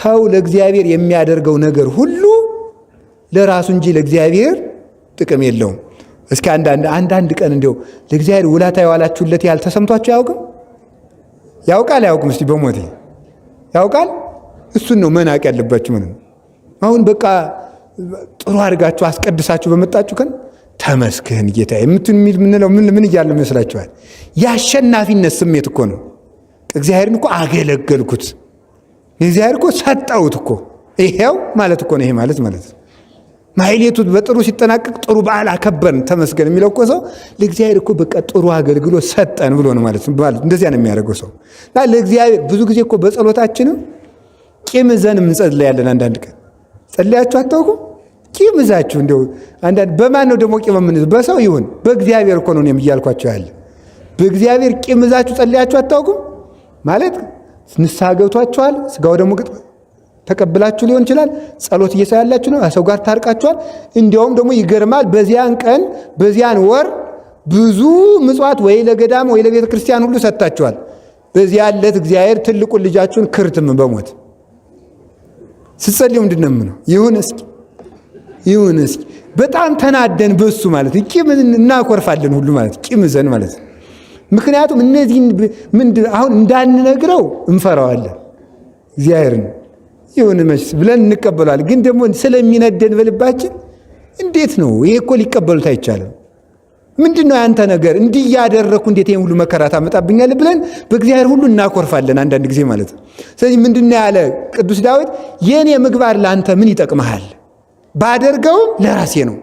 ሰው ለእግዚአብሔር የሚያደርገው ነገር ሁሉ ለራሱ እንጂ ለእግዚአብሔር ጥቅም የለውም። እስኪ አንዳንድ ቀን እንዲያው ለእግዚአብሔር ውለታ የዋላችሁለት ያህል ተሰምቷችሁ አያውቅም? ያውቃል አያውቅም? እስቲ በሞቴ ያውቃል። እሱን ነው መናቅ ያለባችሁ። ምንም አሁን በቃ ጥሩ አድርጋችሁ አስቀድሳችሁ በመጣችሁ ቀን ተመስገን ጌታ የምንለው ምን እያለ ይመስላችኋል? የአሸናፊነት ስሜት እኮ ነው። እግዚአብሔርን እኮ አገለገልኩት፣ እግዚአብሔር እኮ ሰጠሁት እኮ ይሄው ማለት እኮ ነው። ይሄ ማለት ማለት ነው። ማሕሌቱ በጥሩ ሲጠናቀቅ ጥሩ በዓል አከበርን ተመስገን የሚለው እኮ ሰው ለእግዚአብሔር እኮ በቃ ጥሩ አገልግሎት ሰጠን ብሎ ነው ማለት ነው። እንደዚያ ነው የሚያደርገው ሰው ለእግዚአብሔር። ብዙ ጊዜ እኮ በጸሎታችንም ቂም ይዘን እንጸልያለን። አንዳንድ ቀን ጸልያችሁ አታውቁም? ቂም ይዛችሁ እንደው አንዳንድ በማን ነው ደግሞ ቂም የምንይዘው? በሰው ይሁን በእግዚአብሔር እኮ ነው እኔም እያልኳቸው ያለ። በእግዚአብሔር ቂም ይዛችሁ ጸልያችሁ አታውቁም? ማለት ንስሐ ገብቷችኋል፣ ስጋው ደግሞ ተቀብላችሁ ሊሆን ይችላል። ጸሎት እየሰላላችሁ ነው፣ ሰው ጋር ታርቃችኋል። እንዲያውም ደግሞ ይገርማል፣ በዚያን ቀን በዚያን ወር ብዙ ምጽዋት ወይ ለገዳም ወይ ለቤተ ክርስቲያን ሁሉ ሰጥታችኋል። በዚያ ዕለት እግዚአብሔር ትልቁን ልጃችሁን ክርትም በሞት ስትጸልዩ ምንድን ነው የምነው? ይሁን እስኪ ይሁን እስኪ በጣም ተናደን በሱ ማለት ቂም እናኮርፋለን ሁሉ ማለት ቂም ይዘን ማለት ነው። ምክንያቱም እነዚህን ምንድን አሁን እንዳንነግረው እንፈራዋለን እግዚአብሔርን ይሁን መች ብለን እንቀበለዋለን። ግን ደግሞ ስለሚነደን በልባችን እንዴት ነው ይሄ እኮ ሊቀበሉት አይቻልም። ምንድን ነው ያንተ ነገር እንዲህ እያደረግኩ እንዴት ይሄን ሁሉ መከራ ታመጣብኛለህ ብለን በእግዚአብሔር ሁሉ እናኮርፋለን አንዳንድ ጊዜ ማለት ነው። ስለዚህ ምንድን ነው ያለ ቅዱስ ዳዊት? የእኔ ምግባር ለአንተ ምን ይጠቅመሃል? ባደርገውም ለራሴ ነው።